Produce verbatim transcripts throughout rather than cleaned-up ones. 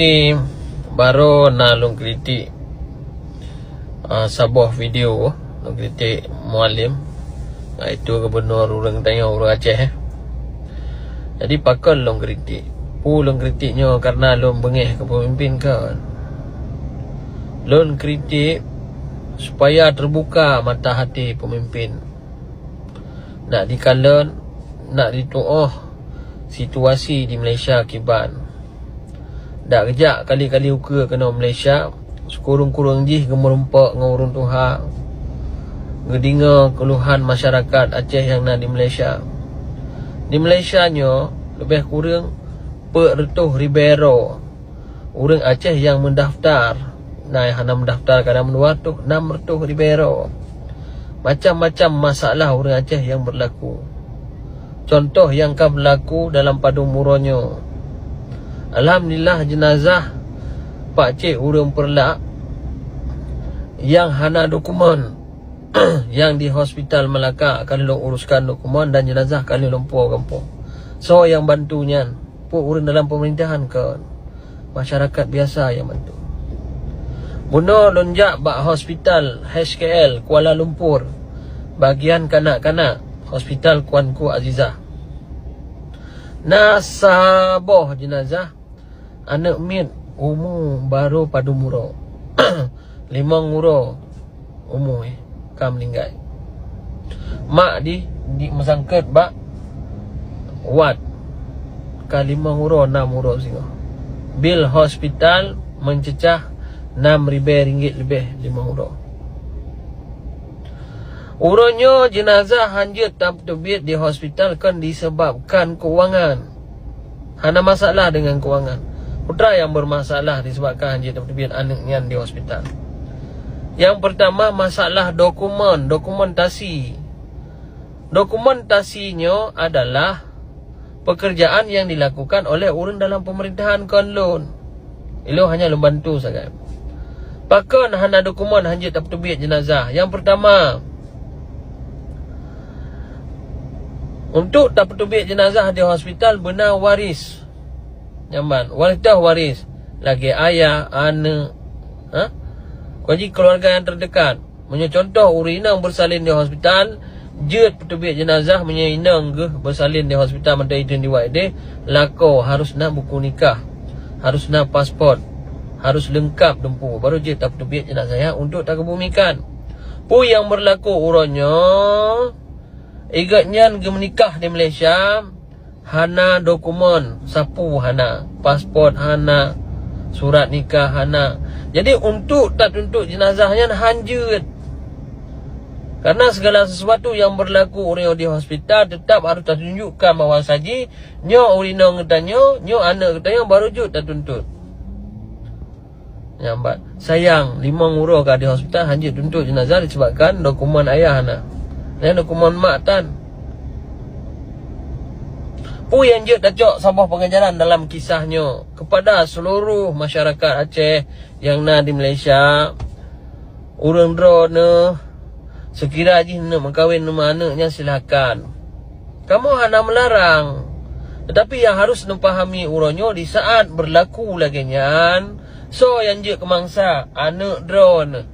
Ni baru na lôn kritik, ah, saboh video lôn kritik Mualem, iaitu gubernur ureuëng tanyoe ureuëng Aceh, eh. Jadi pakon lôn kritik? Peue lôn kritik nyoe karena lôn beungéh keu peumimpin, kon. Lôn kritik supaya teubuka mata hati peumimpin. Nak jikalon, nak jituoh situasi di Malaysia kiban. Dak geujak kali-kali ukeue keunoe Malaysia, sikureueng-kureueng jih geumeurumpok ngon ureuëng tuha, geudeungoe keuluhan masyarakat Aceh nyang na di Malaysia. Di Malaysia nyoe leubeh kureueng peuet reutôh ribée droe ureuëng Aceh nyang meudaftar, na nyang hana meudaftar kadang dua reutôh, nam reutôh ribée droe. Macam-macam masalah ureuëng Aceh nyang beurlaku. Cuntoh nyang ka beurlaku dalam padum uroe nyoe. Alhamdulillah, jeunazah pakcik ureuëng Peureulak nyang hana dokumen, nyang di Hospital Malaka ka lheueh lôn uruskan dokumen dan jeunazah ka lheueh lôn puwoe gampông. Soe nyang bantu nyan? Peue ureuëng dalam peumerintahan, kon? Masyarakat biasa nyang bantu. Bunoe lôn jak bak hospital H K L Kuala Lumpur, bagian kanak-kanak, Hospital Tuanku Azizah. Na saboh jeunazah aneuëk miet umu barô padum uroe. Limong uroe umu, eh, ka meuninggai. Mak di, di meusangkot bak wad, ka limong uroe, nam uroe singoh. Bil hospital meucecah nam ribée ringgit leubeh limong uroe. Uroe nyoe jeunazah hanjeuet tapeuteubiet di hospital kon disebabkan keuangan. Hana masalah deungon keuangan. Peue nyang beurmasalah disebabkan hanjeuet tapeuteubiet aneuëk nyan di hospital? Nyang peurtama, masalah dokumen, dokumentasi. Dokumentasi nyoe adalah pekerjaan yang dilakukan oleh ureuëng dalam pemerintahan, kon lôn. Ilôn hanya lôn bantu sagai. Pakon hana dokumen hanjeuet tapeuteubiet jeunazah? Nyang peurtama, untuk tapeuteubiet jeunazah di hospital beuna waris. Nyan ban, waris toh waris, lagée ayah, aneuëk, ha? Kon jih keuluwarga nyang teudekat. Meunyoe cuntoh ureuëng inong beusalin di hospital, jeuet peuteubiet jeunazah meunyoe inong geuh beusalin di hospital mantong idin di wak ideh, lakoe harus na buku nikah, harus na paspot, harus leungkap dumpu, baru jeuet tapeuteubiet jeunazah nyan untuk takeubumikan. Peue nyang beurlaku uroe nyoe, i gobnyan geumeunikah di Malaysia, hana dokumen, sapeue hana, paspot hana, surat nikah hana. Jadi, untuk tatuntut jeunazah nyan hanjeuet. Karena segala sesuatu yang berlaku ureuëng di hospital tetap harus tatunjukkan bahwa saji nyoe ureuëng inong geutanyoe, nyoe aneuëk geutanyoe, baru jeuet tatuntut. Nyang ban. Sayang, limong uroe ka di hospital, hanjeuet tuntut jeunazah disebabkan dokumen ayah hana. Dan dokumen mak tan. Peue nyang jeuet tacok saboh pengajaran dalam kisah nyoe kepada seluruh masyarakat Aceh nyang na di Malaysia, ureuëng droeneueh, sekira jih neuk meukawen ngon aneuëk nyan, silakan. Kamoe hana melarang. Tetapi nyang harus neupahami uroe nyoe, di saat berlaku lagée nyan, soe nyang jeuet keu mangsa? Aneuëk droeneueh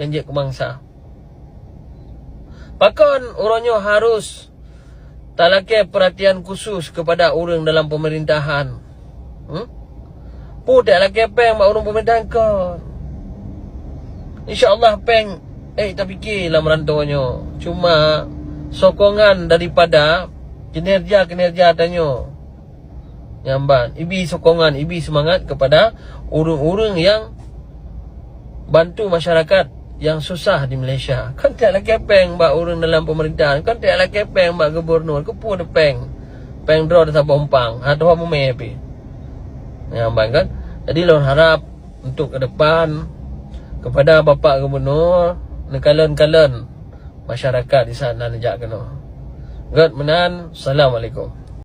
nyang jeuet keu mangsa. Pakon uroe nyoe harus talakée peuratian khusus keupada ureuëng dalam peumerintahan? Hmm? Peue talakée péng bak ureuëng peumerintahan kon? Insya Allah péng, eh, tapike lam rantô nyoe. Cuma sokongan daripada kinerja-kinerja tanyoe. Nyang ban, ibi sokongan, ibi seumangat keupada ureuëng-ureuëng nyang bantu masyarakat nyang susah di Malaysia. Kon talakée péng bak ureuëng dalam peumerintahan, kon talakée péng bak gubernur, keupeue péng? Péng droe saboh umpang, hana tuha mumé pih. Nyang ban kan? Jadi lôn harap untuk ke depan, kepada Bapak Gubernur, neukalon-kalon masyarakat di sana neujak keunoe. Gét meunan, Assalamualaikum.